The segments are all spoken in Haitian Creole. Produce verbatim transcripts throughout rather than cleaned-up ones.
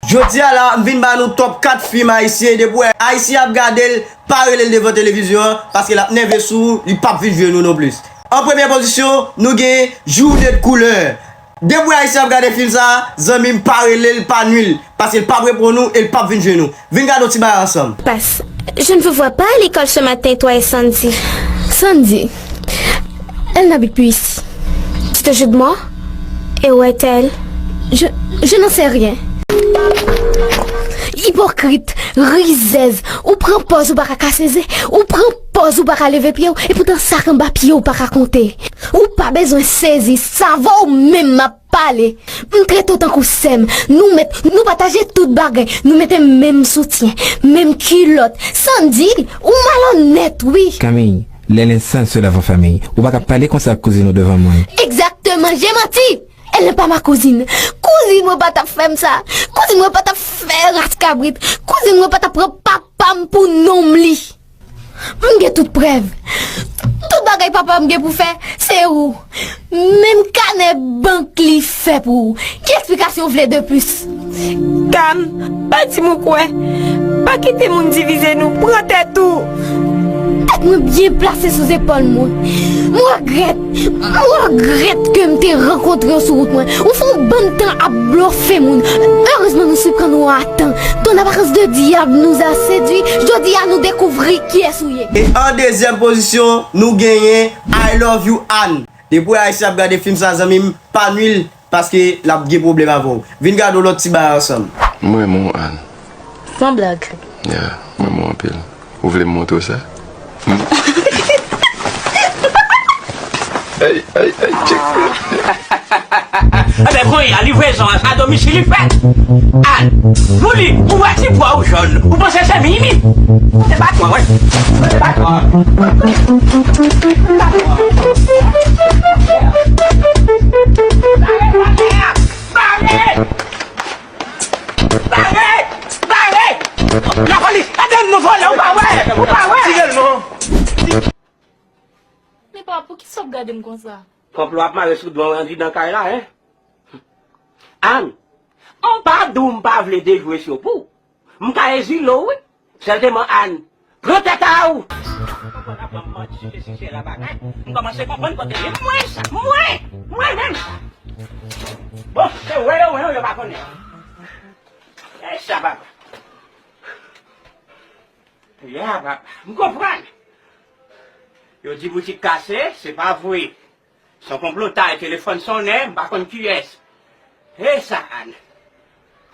Jodi a la, m vin ba nou top kat fim ayisyen, depi w wè ayisyen ap gade l, pa rele l devan televizyon an, paske l ap nève sou ou, li p ap vin jwe nou non plis. An premye pozisyon, nou gen Journée de couleur. Depi w wè ayisyen ap gade fim sa, zanmi m, pa rele l, pa nwi l, paske l p ap reponn ou e l p ap vin jwe nou. Vin gade yon ti bagay ansanm. Passe. Je ne vous vois pas à l'école ce matin, toi et Sandy. Sandy, elle n'habite plus ici. Tu te joues de moi? Et où est-elle? Je, je n'en sais rien. Ipokrit, rizèz, ou pran pòz ou pa ka kase ze, ou pran pòz ou pa ka leve pye w, epoutan sa k anba pye w pa ka konte. Ou pa bezwen sezi, sa avè w menm m ap pale. M trete w tankou sè m. Nou met, nou pataje tout bagay. Nou mete menm soutyen, menm kilòt. Sandy, ou malonèt, wi. Camille, les liens sales se lavent en famille. Ou pa ka pale konsa ak kouzin ou devan mwen. Exactement, j'ai menti. Elle n'est pas ma cousine. Kouzin mwen pa t ap fè m sa. Kouzin mwen pa t ap fè ras kabrit. Kouzin mwen pa t ap pran papa m pou nonm li. M gen tout prèv. Tout bagay papa m gen pou fè, se ou. Menm kanè bank li fè pou ou. Ki eksplikasyon w vle de plis? Cam, pa di m ou kwè. Pa kite moun divize nou. Pran tèt ou. Tèt mwen byen plase sou zepòl mwen. M regrèt. M regrèt ke m te rankontre w sou wout mwen. Ou fè yon bann tan ap blofe moun. Erezman nou siprann ou a tan. Ton apparence de diable nous a séduit. Jodi a nou dekouvri kiyès ou ye. E an dezyèm pozisyon, nou genyen I Love You Anne. Depi ayisyen ap gade fim sa, zanmi m, pa nwi l, paske l ap gen pwoblèm avè w. Vin gade yon lòt ti bagay ansanm. Mwen renmen w, Anne. San blag. Ya, mwen renmen w anpil. Ou vle m montre w sa? Ay, ay, ay, tchek. Enben, kounye a, livrezon an a domisil li fèt. Ann, Mouli, ou wè ti bwa ou jòn, ou panse se Mimi? Kote bat mwen, wè. Kote bat mwen? Bare! Bare! Bare! Lapolis! Etann nou vòlè, ou pa wè! Ou pa wè! Tire l non! Men pa, poukisa w ap gade m konsa? Konplo ap mare sou do w andidan kay la, en? Ann, m pa di w m pa vle dejwe sou pou w. M ka ezile w, wi. Sèlteman, Ann, pran tèt a w! M kòmanse konprann kote li. Mwen sa, mwen, mwen menm sa. Bon, se wè yo, wè yo, yo pa konnen. E sa, papa. Ya, papa, m konprann. Yo di boutik kase, se pa vre. Se yon konplotay, telefòn sonnen, m pa konn kiyès. Se sa, Ann.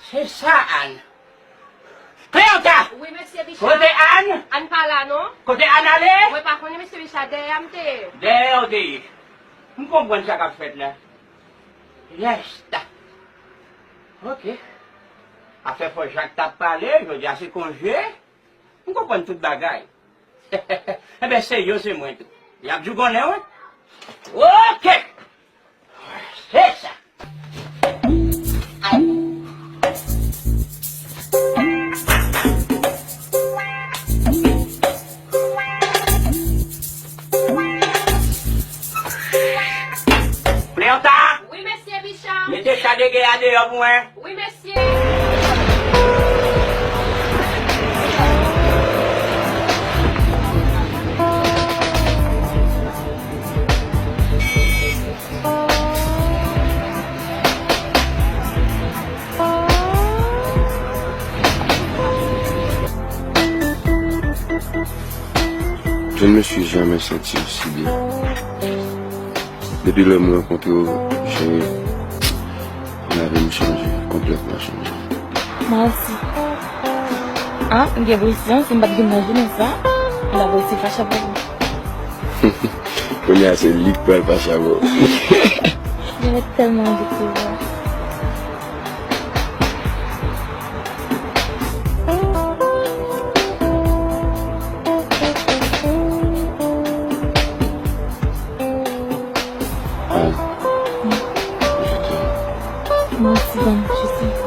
Se sa, Ann. Cléanta! Wi, mesye Bicha. Kote Ann? Ann pa la, non. Kote Ann ale? Mwen pa konnen, mesye Bicha, dèyè a m te ye. Dèyè w te ye. M konprann sa k ap fèt la. Yèsta. Ok. Afè fò Jak t ap pale, jodi a se konje. M konprann tout bagay. Enben, se yo, se mwen tou. Y ap djougonnen, wi. Ok! Se sa! Cléanta! Wi, mesye Bicha. Mete cha de gè a deyò pou mwen. Wi, mesye. Je ne me suis jamais senti aussi bien. Depi lè m rankontre w, cheri, lavi m chanje, konplètman chanje. Mwen osi. Ah, m gen presyon, si m pa t vin nan jounen sa, l ap resi fache avè m. Kounye a se li k pral fache avè w. Mwen tèlman anvi resevwa. Ah, je t'aime. Moi aussi, Dom, je t'aime.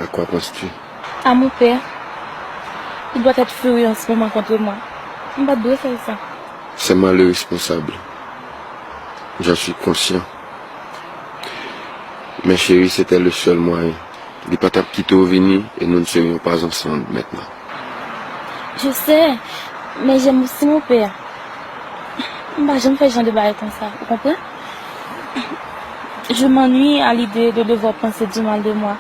À quoi penses-tu? À mon père. Il doit être furieux en ce moment contre moi. M pa t dwe fè sa. C'est moi le responsable. J'en suis conscient. Mais chérie, c'était le seul moyen. Li pa t ap kite w vini e nou n se yon pa ansanm mentnan. Je sais, mais j'aime aussi mon père. M pa janm fè jan de bagay konsa, ou konprann? Je m'ennuie à l'idée de devoir penser du mal de moi.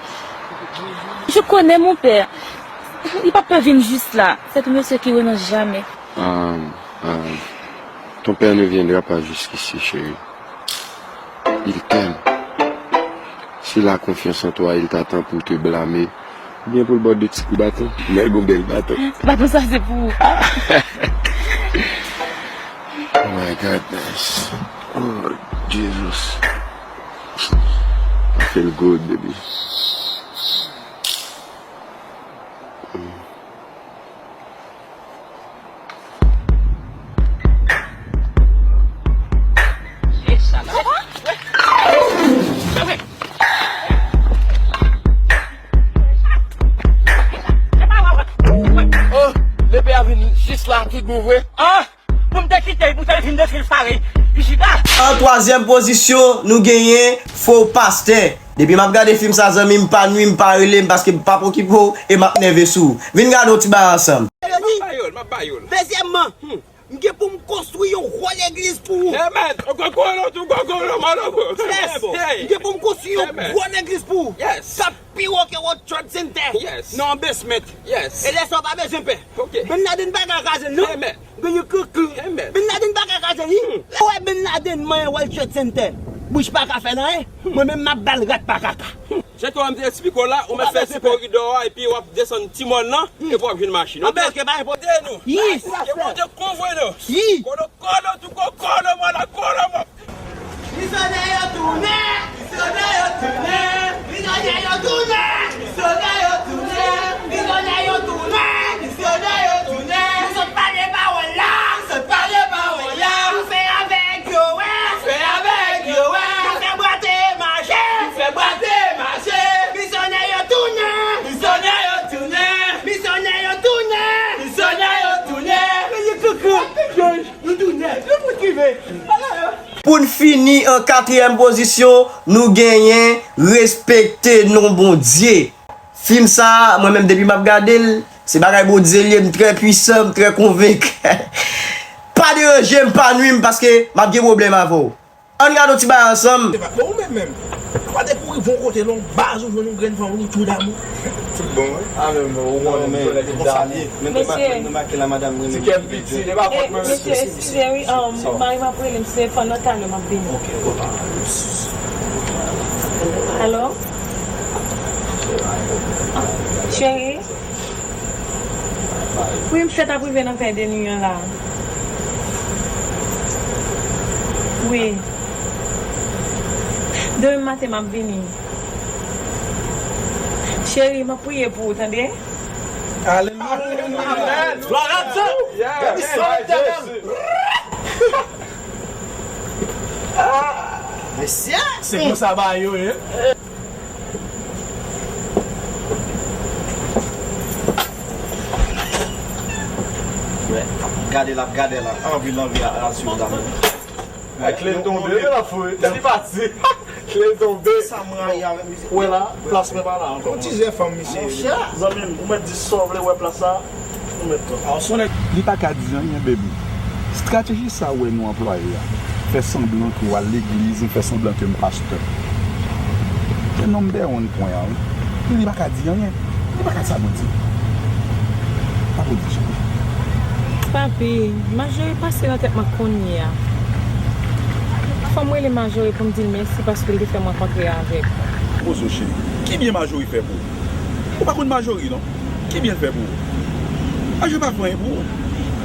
Je connais mon père. Li p ap vin jis la. C'est un monsieur qui renonce jamais. Ah, ah, ton père ne viendra pas jusqu'ici, chérie. Il t'aime. S'il a confiance en toi, il t'attend pour te blâmer. Oubyen pou l ba w de ti kou baton. Nèg ou bèl baton. Baton sa se pou ou. Oh my goodness. Oh, Jesus. I feel good, baby. Oh, lepe a vin jis la tout bon vre. Ah! Pou m te kite l pou te vin de fil fare. Li chita. An twazyèm pozisyon, nou genyen Fo Pastè. Depi m ap gade fim sa, zanmi m, pa nwi m, pa rele m, paske m p ap okipe w e m ap nève sou ou. Vin gade yon ti bagay ansanm. M ap ba yo l, m ap ba yo l. Dezyèmman, m gen pou m konstwi yon gwo legliz pou ou. Amen. Gogolo tou gogolo malobo. Yes. M gen pou m konstwi yon gwo legliz pou ou. Yes. K ap pi wo ke World Trade Center. Yes. Nan yon basement. Yes. E lè sa w pa bezwen pè. Ok. Bin Laden pa ka kraze l non. Amen. Gen yon koukou. Bin Laden pa ka kraze li. Lè w wè Bin Laden manyen World Trade Center, Bush pa ka fè l anyen. Mwen menm m ap ba l rat pa kaka. Jan kòman m te eksplike w la, ou mèt fè ti koridò a epi w ap desann ti mòn nan epi w ap jwenn machin. Anben, ok, pa gen pwoblèm. Ede nou. Ke Bondye kouvri nou. Kodo kodo tou kokodo mwen la kodo mwen. Misyonè yo tounen! Misyonè yo tounen! Misyonè yo tounen! Misyonè yo tounen! Misyonè yo tounen! Misyonè yo tounen! Nou sot pale pawòl la! Nou sot pale pawòl la! Nou fè avèg yo wè! Nou fè avèg yo wè! Nou fè bwate mache! Nou fè bwate mache! Misyonè yo tounen! Misyonè yo tounen! Misyonè yo tounen! Misyonè yo tounen! Mezanmi, koukou! Nou tounen! Nou pou trive! Ala yo! Pou n fini an katriyèm pozisyon, nou genyen Respekte non Bondye. Fim sa a, mwen menm depi m ap gade l, se bagay Bondye l ye, m trè pwisan, m trè konvenk. Pa deranje m, pa nwi m, paske m ap gen pwoblèm avè w. Ann gade yon ti bagay ansanm. Bon, ou menm menm, ou pa te kouri von kote long baz ou jwenn yon grenn fanm ou tou damou. Tout bon wi. Ah men men ou konnen m jwenn li konsa l ye. Men maki la madanm renmen li. Ti kè m piti, e pa fòt mwen. Mesye, eskize wi, mari m ap rele m, se pandan talè m ap vini. Ok, ok. Alo? Cheri? Wi, m fèt ap rive nan kay de nwi an la. Wi. Demen maten m ap vini. Cheri, m ap priye pou ou, tande? Alelouya! Glwa a Dye! Bèl istwa, Etènèl! Mesye! Se konsa bagay yo ye. Gade l ap gade la, anvi l anvi al swiv la. Kle l tonbe, men l ap foure. Tèt li pati. Kle l tonbe. Sa m rayi avèk mizik. Ou wè la, plas mwen pa la ankò. Yon ti zè fanm misye ye. Zanmi m, ou mèt di sa w vle, ou wè plas sa, ou mèt pran. Li pa ka di anyen, baby. Estrateji sa ou wè nou anplwaye a, fè sanblan ke w al legliz, ou fè sanblan ke m pastè. Se nòm Bèwonn pwen an, wi. Li pa ka di anyen. Li pa ka di sa pou di. Pa pou di, cheri. Papi, Majori pase nan tèt mwen kounye a. Fò m rele Majori pou m di l mèsi paske l te fè m rankontre avèk ou. Poze w, cheri. Kibyen Majori fè pou ou? Ou pa konn Majori, non? Kibyen l fè pou ou? Majori pa fè anyen pou ou.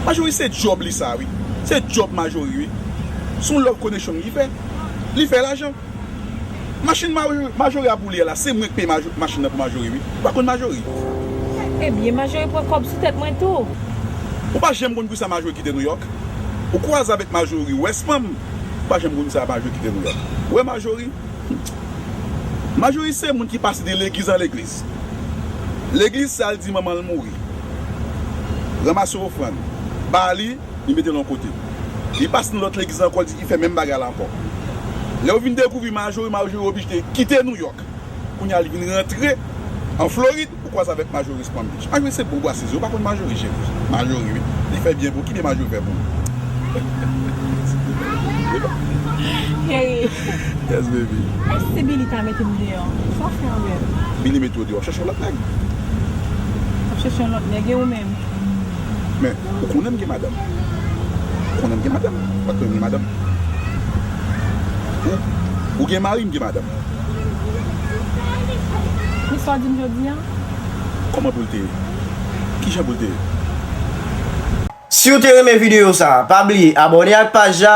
Majori se djòb li sa, wi. Se djòb Majori, wi. Se yon love connection li fè. Li fè lajan. Machin Majori a pou li ye la, se mwen k peye machin nan pou Majori, wi. Ou pa konn Majori? Ebyen, Majori pran kòb sou tèt mwen tou. Ou pa janm konn poukisa Majori kite Nouyòk? Ou kwaze avèk Majori, ou wè spanm. Ou pa janm konn poukisa Majori kite Nouyòk. Ou wè Majori? Majori se moun ki pase de legliz an legliz. Legliz sa l di manman l mouri. Ranmase ofrann. Ba li, li mete l yon kote. Li pase nan lòt legliz ankò, li di, li fè menm bagay la ankò. Lè yo vin dekouvri Majori, Majori oblije kite Nouyòk. Kounye a, li vin rantre An Florid, ou kwaze avèk Majoris Palm Beach. Majoris se bon bwa size, ou pa konn Majoris, cheri. Majoris, wi. Li fè byen pou ou. Ki byen Majoris fè pou ou? Cheri, Yes, baby. Èske si Billy ta mete m deyò, sa w fè anvè m? Billy mete w deyò, chèche yon lòt nèg. W ap chèche yon lòt nèg, e ou menm? Men, ou konnen m gen madanm. Ou konnen m gen madanm. Ou pa t konnen m gen madanm. Ou, ou gen mari, m gen madanm. Men sa w di m jodi a? Kòman pou l te ye? Kijan pou l te ye? Si w te renmen videyo sa, pa bliye abòne ak paj la,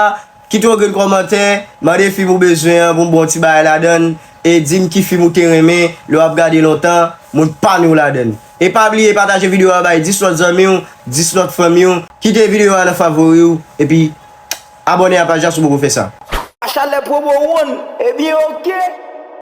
kite yon grenn kòmantè, mande fim ou bezwen an pou m ba w ti bagay ladan l, e di m ki fim ou te renmen lè w ap gade lontan, moun pa nou ladan l. E pa bliye pataje videyo a bay dis lòt zanmi w, dis lòt fanmi w, kite videyo a nan favori w, epi abòne a paj la si w poko fè sa. Achalè pwomo wonn, ebyen oke.